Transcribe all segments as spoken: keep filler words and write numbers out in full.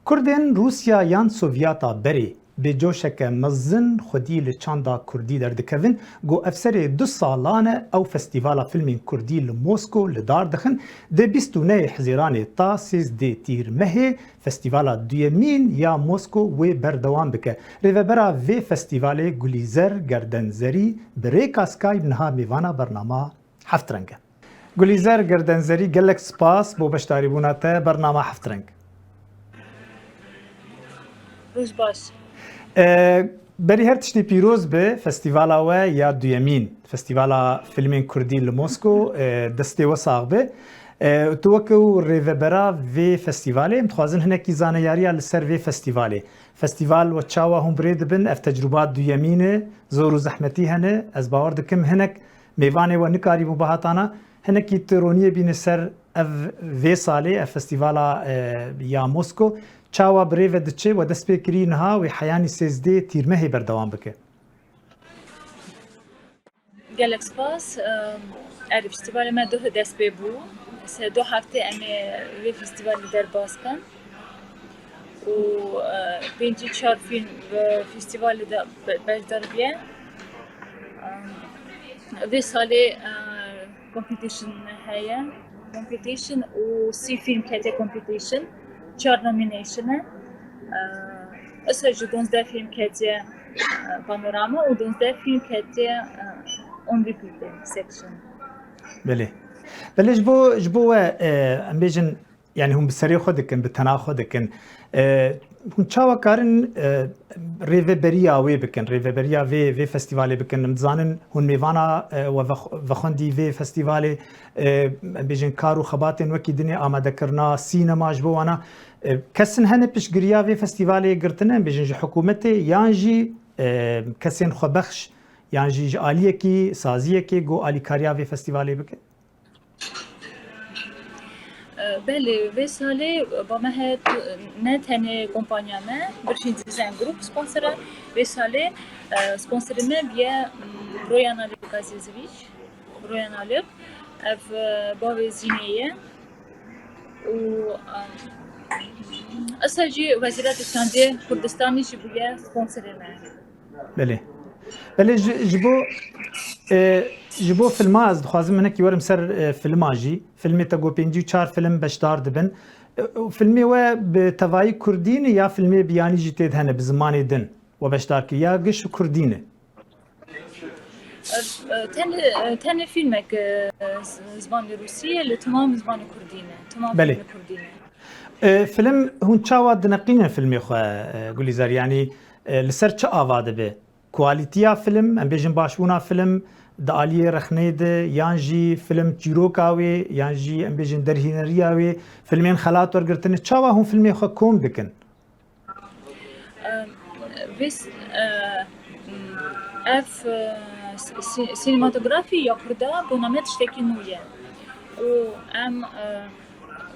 Kurdên Rûsya yan Sovyeta berê bi coşeke mezin xwedî li çanda kurdî derdikevin, ku ev serê du salan e ew Festîvala Fîlmên Kurdî li Mosko li dar dixin, di bîst û nehê Hizîranê ta sêzdê Tîrmehê Festîvala duyemîn ya Mosko wê berdewam bike. Rêvebera vê festîvalê Gulîzer Gerdenzerî bi rêka Skype niha mêvana bernama Heft Reng e. Gulîzer Gerdenzerî, gelek spas bo beşdarîbûna te bernama Heft Reng. Roj baş. E, berî her tiştî pîroz be festîvala we ya duyemîn, Festîvala Fîlmên Kurdî li Mosko, e, destê we sax be. E, tu weke rêvebera vê festîvalê, em dixwazin hinekî zaneyariya li ser vê festîvalê. Festîval we çawa hûn bi rê dibin? Ev tecrûba duyemîn e, zor û zehmetî hene. Ez bawer dikim hinek mêvanê we nikarîbûn bihatana. Hinekî tu roniyê bîne ser ev vê salê, ev festîvala, e, ya Mosko. Çawa bi rê ve diçe? We dest pê kirî niha, wê heyanî sêzdê Tîrmehê berdewam bike. Gelek spas. Em, erê, festîvalê me duh dest pê bû. Se du heftê em ê vê festîvalê derbas kin. Û, e, pêncî çar fîlm bi festîvalê de be-, beşdar bûye. Em, vê salê, e, competition heye. Competition û sî fîlm ketiye competition. Çar nomination e. E, îsal jî duwazdeh fîlm ketiye, e, panorama û duwazdeh fîlm ketiye, e, only people section. Belê. Belê ji bo, ji bo we, e, em bêjin, yani hûn bi serê xwe dikin, bi tena xwe dikin. E, hûn çawa karin, e, rêveberiya wê bikin, rêveberiya vê, vê festîvalê bikin? Em dizanin hûn mêvana, e, we vex-, vexwendî vê festîvalê, e, em bêjin kar û xebatên wekî dinê amadekirina sînema ji bo wana. E, kesin hene piştgiriya vê festîvalê girtine, em bêjin ji hikûmetê yan jî, e, kesên xwebexş yan jî ji aliyekî, saziyekê ku alîkariya vê festîvalê bike? E, belê, vê salê ba me heye tu-, ne tenê kompanya me, Birşîn Design Group sponsor e. Vê salê, e, sponsorê me bûye, m, Royana Lê Gazê Zivîç, Royana Lê. Ev, e, bavê Zînê ye. Û, e, îsal jî Wezîreta Şandê Kurdistanî jî bûye sponsorê me. Belê. Belê, ji, ji bo, e, ji bo filma ez dixwazim hinekî werim ser, e, filma jî. Filmê te got pêncî û çar film beşdar dibin. E, û filmê we bi tevayî kurdî ne ya filmê biyanî jî tê de hene bi zimanê din we beşdar kir ya giş kurdî ne? E, e, tenê, e, tenê filmek, e, z-, zimanê rûsî ye, lê temam zimanê kurdî ne. Temam Belê. Filmê kurdî ne. E, film hûn çawa dineqînin filmê xwe, e, Gulîzer? Yanî, e, li ser çi ava dibe? Kualîtiya film, em bêjin başbûna film di aliyê rexnê de, yan jî film çîroka wê, yan jî em bêjin derhîneriya wê, filmên xelat wergirtine, çawa hûn filmê xwe kom dikin? Em, vê s-, e, ev, e, s-, si-, sînematografî ya Kurda bona me tiştekî nû ye. Û em, e,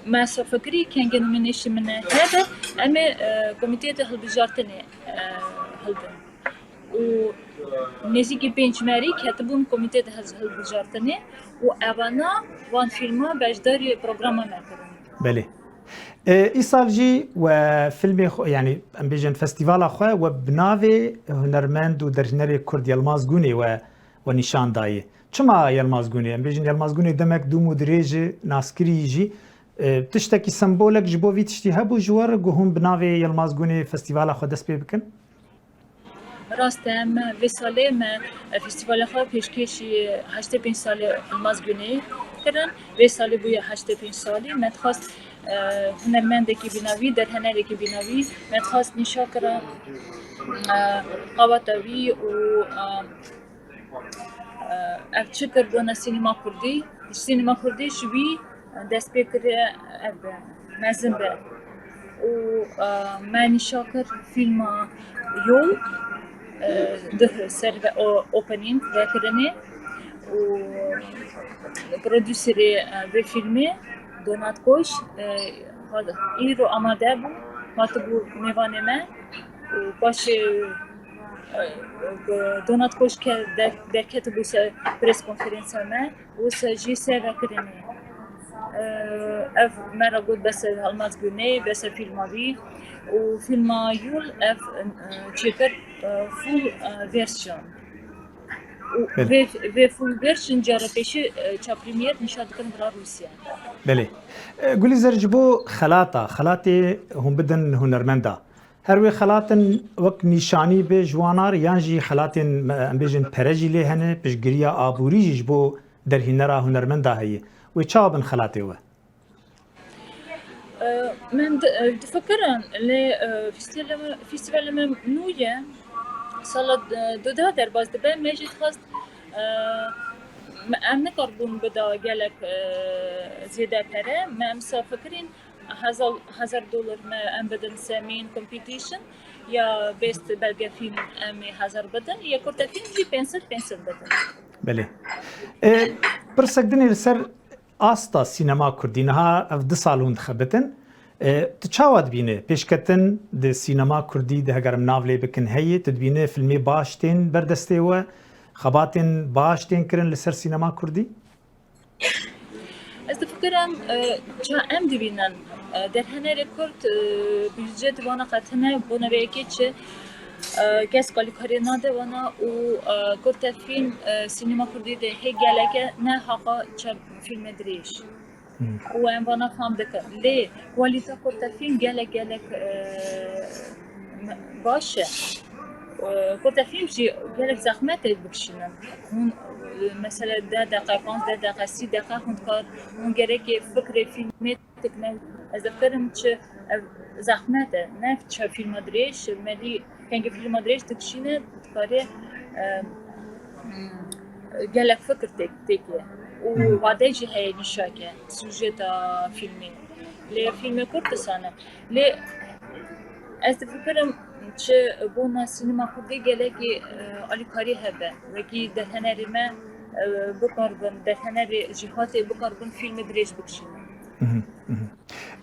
me sa fikirî kengê nomination min hebe, em ê, e, komîteyê de hilbijartinê, e, hilbin. Û nêzîkî pênc merî ketibûn komîtê de hilbijartinê û evana van fîlma beşdarî programa me kirin. Belê. E, îsal jî we filmê xwe, yanî em bêjin festîvala xwe we bi navê hunermend û derhînerê Kurd Yilmaz Gûnê we, we nîşan dayê. Çima Yilmaz Gûnê? Em bêjin Yilmaz Gûnê demek dûm û dirêj e, naskirî jî. E, tiştekî sembolek ji bo vî tiştî hebû ji we re ku hûn bi navê Yilmaz Gûnê festîvala xwe dest pê bikin? Rast e, me vê salê me, e, festîvala xwe pêşkêşî heştê pênc salê Yilmaz Gûnê kirin. Vê salê bûye heştê pênc salî. Me dixwest, e, hunermendekî bînavî, derhênerekî bînavî, me dixwest nîşa kira, e, qaweta wî û, e, e, ev çi kir bona sînema kurdî. Sînema kurdî ji wî dest pê kiriye, ev be, mezin be. Û, e, me nîşa kir fîlma Yol, e, di ser ve o, opening vekirinê û prodûserê, e, vê fîlmê Donat Koç, e, hat, îro amade bû, hatibû mêvanê me û paşê, e, Donat Koç ke der-, derketibû ser pres konferansa me û se jî ser vekirinê. Ev me re got bese Elmas Guney, bese fîlma wî û fîlma Yul ev, e, çêkir, e, full, e, version. Û Belê. vê, vê full version cara pêşî, e, ça premier nîşa dikin vira Rûsya. Belê. E, Gulîzer, ji bo xelata, xelatê hûn bidin hunermenda. Her wê xelatin wek nîşanî bi ji wan re yan jî xelatên, me, em bêjin pere jî lê hene, piştgiriya aborî jî ji bo derhînera hunermenda heye. Wê çawa bin xelatê we? E, me di-, e, difikirin, lê, e, festîvalê me, festîvalê me nû ye. Sala, e, duda derbas dibe, me jî dixwest, e, me, em nikaribûn bida gelek, e, zêde pere. Me em sa fikirîn hezar, hezar dolar me em bidin se main competition, ya best belge fîlm em ê hezar bidin, ya kurte fîlm jî pênc sed, pênc sed bidin. Belê. E, pirsek din ê li ser asta sînema kurdî, niha ev du sal hûn dixebitin. E, tu çawa dibîne? Pêşketin di sînema kurdî de, heger em nav lê bikin, heye? Tu dibîne filmê baş tên ber destê we? Xebatên baş tên kirin li ser sînema kurdî? Ez difikirim, e, ça em dibînin, e, derhenerê kurd, e, budcê di wana qetine, bona vê yekê çi, e, kes alîkariyê nade wana û, e, kurte fîlm, e, sînema kurdî de hê geleke ne haqa çap fîlmê dirêj. Hmm. Û em vana fam dikin. Lê kwalîta kurte fîlm gelek, gelek, e, baş e. E, kurte fîlm jî gelek zehmet e bikişînin. Hûn, e, mesela deh deqe, panzdeh deqe, sî deqe hûn dikar, hûn gerekê fikrê fîlmê dikine. Ez difikirim çi ev zehmet e. Ne çi fîlma dirêj, melî kengê fîlma dirêj dikişîne, dikarê, e, hmm, gelek fikir têk, têkê. Û Hı hı. wade jî heye nîşake, sujeta fîlmê. Lê fîlmê kurd disan e. Lê ez difikirim çi bona sînema kurdî gelekî, e, alîkarî hebe. Wekî derhenerê me, e, bikaribin, derhenerê jîhatê bikaribin fîlmê dirêj bikişînin. Hı hı, hı hı.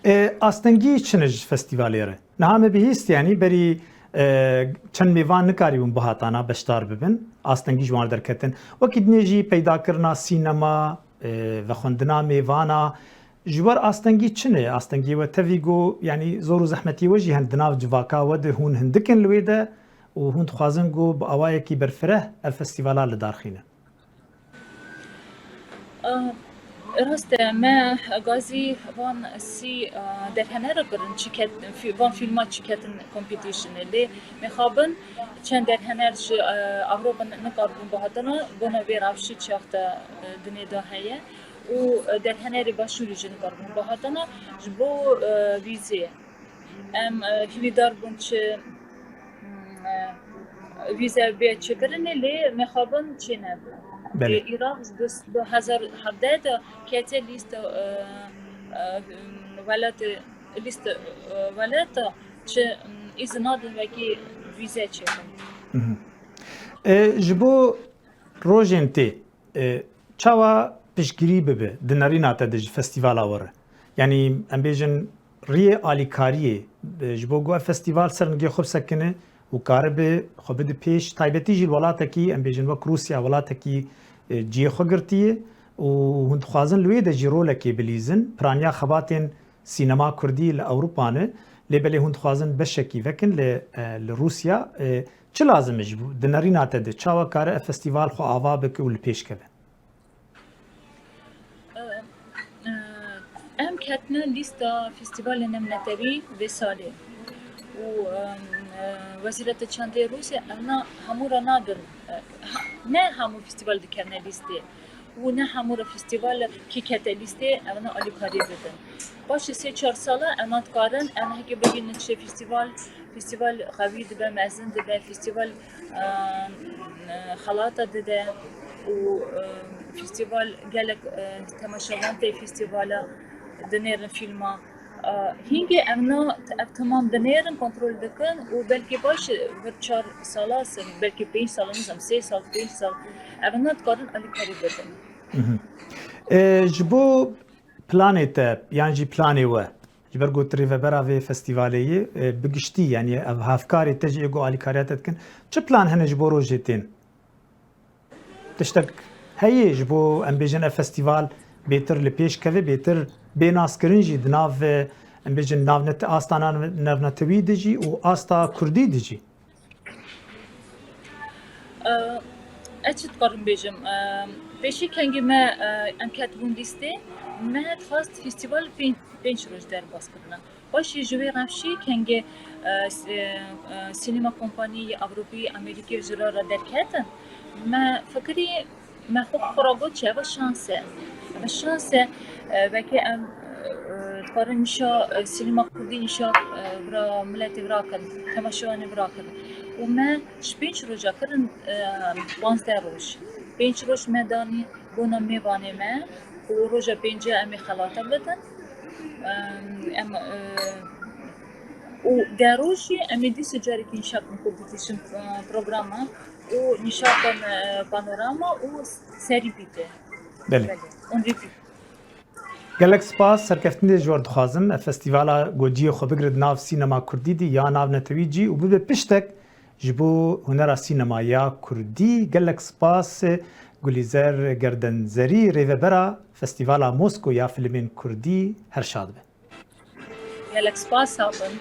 E, astengî çi ne ji festîvalê re? Niha me bihîst, yanî berî, e, çend mêvan nikarîbûn bihatana beşdar bibin. Astengî ji wan derketin. Wekî dinê jî peydakirina sînema, e, vexwendina mêvana, ji we re astengî çi ne? Astengiyê we tevî ku, yanî zor û zehmetiyê we jî hene di nav civaka we de, hûn hindik in li wê de û hûn dixwazin ku bi awayekî berfireh ev festîvala li dar xînin. Ah, rast e, me gazî van sî, ah, derhener kirin, çi ket-, fî-, van fîlma çi ketin competitionê. Lê mixabin çend derhener ji, eh, Ewropa ne-, nikaribûn bihatina, bona vê rewşê çaxta, eh, dinê de heye û, eh, derhenerê Başûrî jî nikaribûn bihatina ji bo, eh, vîzê. Em, e, hîvîdar bûn çi, mm, e, vîze bê çêkirinê, lê mixabin çê nebû. Belê. Lê Iraq du, du hezar hevdeh de kete lîsta, e, e, welatê, lîsta, e, welata çi, mm, îzin nadin wekî vîze çêkin. Mhm. E, ji bo rojên tê, e, çawa piştgirî bibe di nerîna te de ji festîvala we re? Yanî em bêjin riyê alîkariyê, e, ji bo ku ev festîval ser nigê xwe bisekine û karibe xwe bide pêş, taybetî jî li welatekî em bêjin wek Rûsya, welatekî, e, cihê xwe girtiye û hûn dixwazin li wê de jî rolekê bilîzin, piraniya xebatên sînema kurdî li Ewropa ne, lê belê hûn dixwazin beşekî vekin li, e, li Rûsya. E, çi lazim e ji bo, di nerîna te de, çawa kare ev festîval xwe ava bike û li pêş keve? E, e, em ketine lîsta festîvalên nemnetewî vê salê û, e, e, Wezîreta Çandê Rûsya evna hemû re nadin, e, ha-, ne hemû festîval dikevne lîstê. û ne hemû re festîval kî kete lîstê, em ne alîkariyê bidin. Paşê sê çar sala em dikarin, em heke bigihînin çi festîval, festîval qewî dibe, mezin dibe, festîval, e, e, xelata dide û, e, festîval gelek, e, temaşevan tê festîvala dinêrin fîlma. Hîngê em na, ev temam dinêrin, kontrol dikin û belkî baş vir çar sala, belkî pênc sala, nizam, sê sal, pênc sal, ev na dikarin alîkarî bidin. Mhm. E, ji bo planê te yan jî planê we, ji ber ku tu rêvebera vê festîvalê yî, e, bi giştî, yanî ev hevkarê te jî ê ku alîkariya te dikin, çi plan hene ji bo rojê tên? Tiştek heye ji bo, em bêjin, ev festîval bêtir li pêş keve, bêtir bê naskirin jî di nav, em bêjin, navnet-, asta nav-, navnetewî de jî û asta kurdî de jî? Ez çi dikarim bêjim? Pêşî kengê me, em ketibûn lîstê, me dixwest festîval pênc, pênc roj derbas kirina. Paşê ji wê rewşî kengê, e, s-, e, e, sînema kompanî yê Ewropî, Amerîkê ji re re derketin. Me fikirî, me xwe xwe re got, çi, ev şans e. Ev şans e, e, belkî em, e, e, dikarin nîşa, e, sînema kurdî nîşa, e, vira miletê vira kirin, temaşevanê vira kirin. Û me ji pênc roja kirin, e, panzdeh roj. Pênc roj me danî bona mêvanê me, ku roja pêncê em ê xelata bidin. Em, em, e, û deh rojî em ê dîsa carekî nîşa bikin ku bikişin, e, programa û nîşa bikin, e, panorama û serî bîtê. Belê. Belê. On repeat. Gelek spas, serkeftinê ji we re dixwazim. Ev festîvala ku cihê xwe bigire di nav sînema kurdî de ya navnetewî jî û bibe piştek ji bo hunera sînema ya kurdî. Gelek spas Gulîzer Gerdenzerî, rêvebera Festîvala Mosko ya Filmên Kurdî. Her şad be. Gelek spas, sağ olun.